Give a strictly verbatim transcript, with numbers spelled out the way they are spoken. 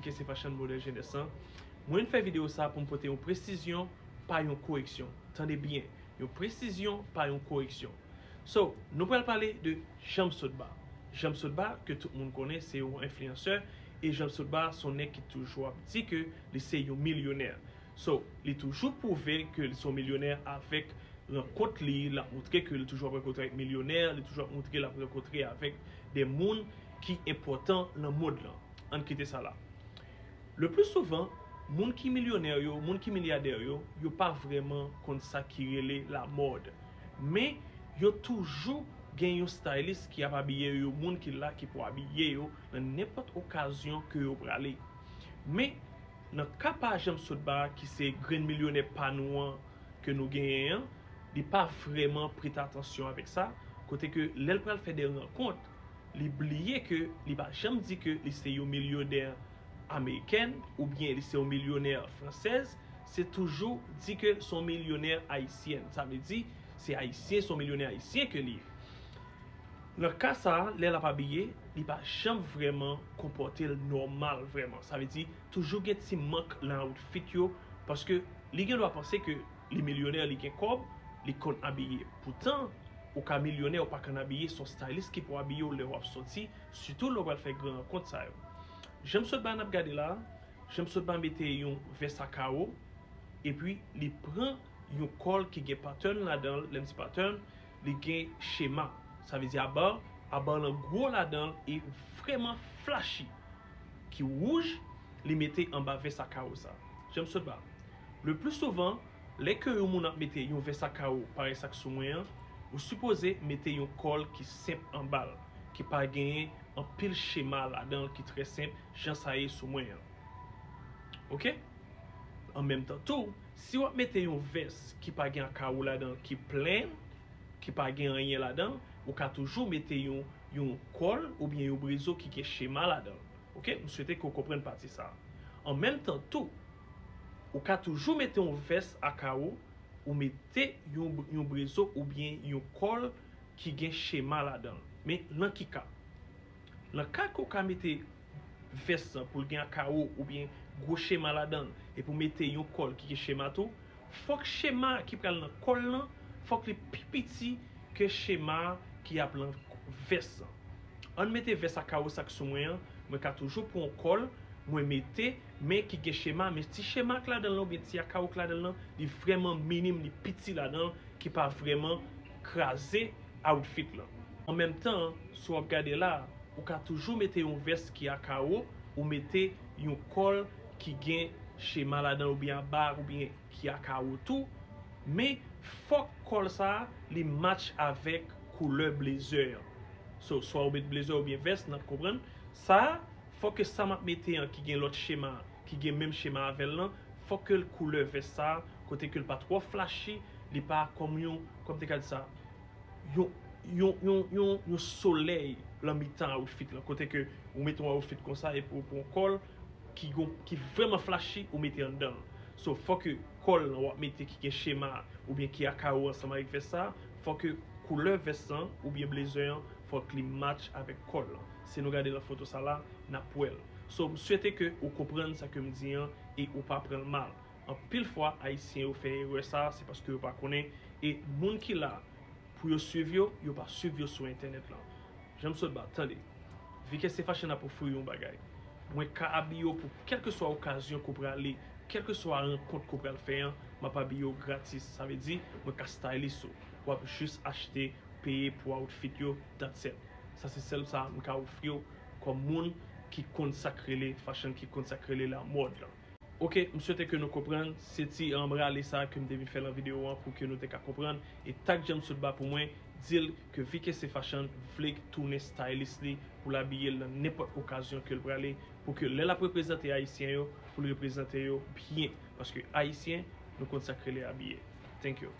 Ke se fashion modèl jenès lan. Mwen fè videyo sa pou m pote yon presizyon, pa yon koreksyon. Tande byen, yon presizyon, pa yon koreksyon. So, nou pral pale de Jean Sotba. Jean Sotba, ke tout moun konnen, se yon enfliyansè, e Jean Sotba, se yon nèg ki toujou ap di ke li se yon milyonè. So, li toujou pwouve ke li se yon milyonè avèk rankont li, l ap montre ke li toujou ap rankontre avèk milyonè, li toujou ap montre l ap rankontre avèk de moun ki enpòtan nan mond lan. Ann kite sa la. Le pli souvan, moun ki milyonè yo, moun ki milyadè yo, yo pa vrèman konn sa ki rele lamòd. Men, yo toujou gen yon stylist ki ap abiye yo, moun ki la ki pou abiye yo nan nenpòt okazyon ke yo prale. Men, nan ka pa Jean Sotba, ki se grenn milyonè pa nou an ke nou genyen an, li pa vrèman prete atansyon avèk sa, kote ke lè l pral fè de rankont, li bliye ke li pa janm di ke li se yon milyonè amerikèn oubyen li se yon milyonè fransèz, se toujou di ke se yon milyonè ayisyèn. Sa vle di, se ayisyen, se yon milyonè ayisyen ke li ye. Nan ka sa a, lè l ap abiye, li pa janm vrèman konpòte l nòmal vrèman. Sa vle di, toujou gen ti mank nan outfit yo, paske li gen dwa panse ke li milyonè, li gen kòb, li konn abiye. Poutan, ou ka milyonè, ou pa konn abiye, se yon stylist ki pou abiye w lè w ap soti, sitou lè w pral fè gran rankont sa yo. Jean Sotba n ap gade la, Jean Sotba mete yon vès a kawo, epi li pran yon kòl ki gen pattern ladan l, lè m di pattern, li gen chema. Sa vle di aba, aba lan gwo ladan l e vrèman flashy, ki wouj, li mete anba vès a kawo sa. Jean Sotba. Le pli souvan, lè ke yon moun ap mete yon vès a kawo, parèy sa k sou mwen an, ou sipoze mete yon kòl ki senp anba l, ki pa genyen anpil chema ladan l, ki trè senp, jan sa ye sou mwen an. Oke? An menm tan tou, si w ap mete yon vès ki pa gen akawo ladan l, ki plen, ki pa gen anyen ladan l, ou ka toujou mete yon, yon kòl oubyen yon brezo ki gen chema ladan l. Oke? M swete ke w konprann pati sa a. An menm tan tou, ou ka toujou mete yon vès a kawo, ou mete yon, yon brezo oubyen yon kòl ki gen chema ladan l. Men nan ki ka? Nan ka ke w ka mete vès lan pou l gen akawo oubyen gwo chema ladan l, epi w mete yon kòl ki gen chema tou, fòk chema ki pral nan kòl lan, fòk li pi piti ke chema ki ap lan vès lan. Ann mete vès a kawo sa k sou mwen an, mwen ka toujou pran yon kòl, mwen mete, men ki gen chema, men ti chema k ladan l lan oubyen ti akawo k ladan l lan, li vrèman minim, li piti ladan l, ki pa vrèman kraze outfit lan. An menm tan, si w ap gade la, ou ka toujou mete yon vès ki a kawo, ou mete yon kòl ki gen chema ladan l oubyen aba oubyen ki a kawo tou, men fòk kòl sa a li match avèk koulè blezè an. So, swa ou met blezè oubyen vès, n ap konprann. Sa a, fòk ke sa m ap mete an ki gen lòt chema, ki gen menm chema avè l lan, fòk ke l koulè vès sa a, kote ke l pa twò flashy, li pa kòm yon, kòm te ka di sa, yon, yon, yon, yon, yon solèy lan mitan outfit lan, kote ke ou mete yon outfit konsa epi ou pran yon kòl ki gon, ki vrèman flashy ou mete anndan l. So, fòk ke kòl lan w ap mete ki gen chema oubyen ki a kawo ansanm avèk vès sa, fòk ke koulè vès lan oubyen blezè an, fòk li match avèk kòl lan. Si nou gade lan foto sa la, n ap wè l. So, m swete ke ou konprann sa ke m di an e ou pa pran l mal. Anpil fwa, Ayisyen yo fè erè sa, se paske yo pa konnen. E moun ki la pou yo swiv yo, yo pa swiv yo sou entènèt lan. Jan m sot ba, tande. Vikesse Fashion ap ofri w yon bagay. Mwen ka abiye w pou kèlkeswa okazyon ke w prale, kèlkeswa rankont ke w pral fè an, m ap abiye w gratis. Sa vle di, mwen ka stylist ou. W ap jis achte, peye pou outfit yo, that's it. Sa se sèl sa m ka ofri w kòm moun ki konn sa k rele fashion, ki konn sa k rele lamòd lan. Oke, m swete ke nou konprann, se ti, um, rale sa ke m te vin fè lan videyo an pou ke nou te ka konprann. E tag Jan m sot ba pou mwen, di l ke Vikesse Fashion vle tounen stylist li pou l abiye l nan nenpòt okazyon ke l prale, pou ke lè l ap reprezante Ayisyen yo, pou l reprezante yo byen. Paske Ayisyen, nou konn sa k rele abiye. Thank you.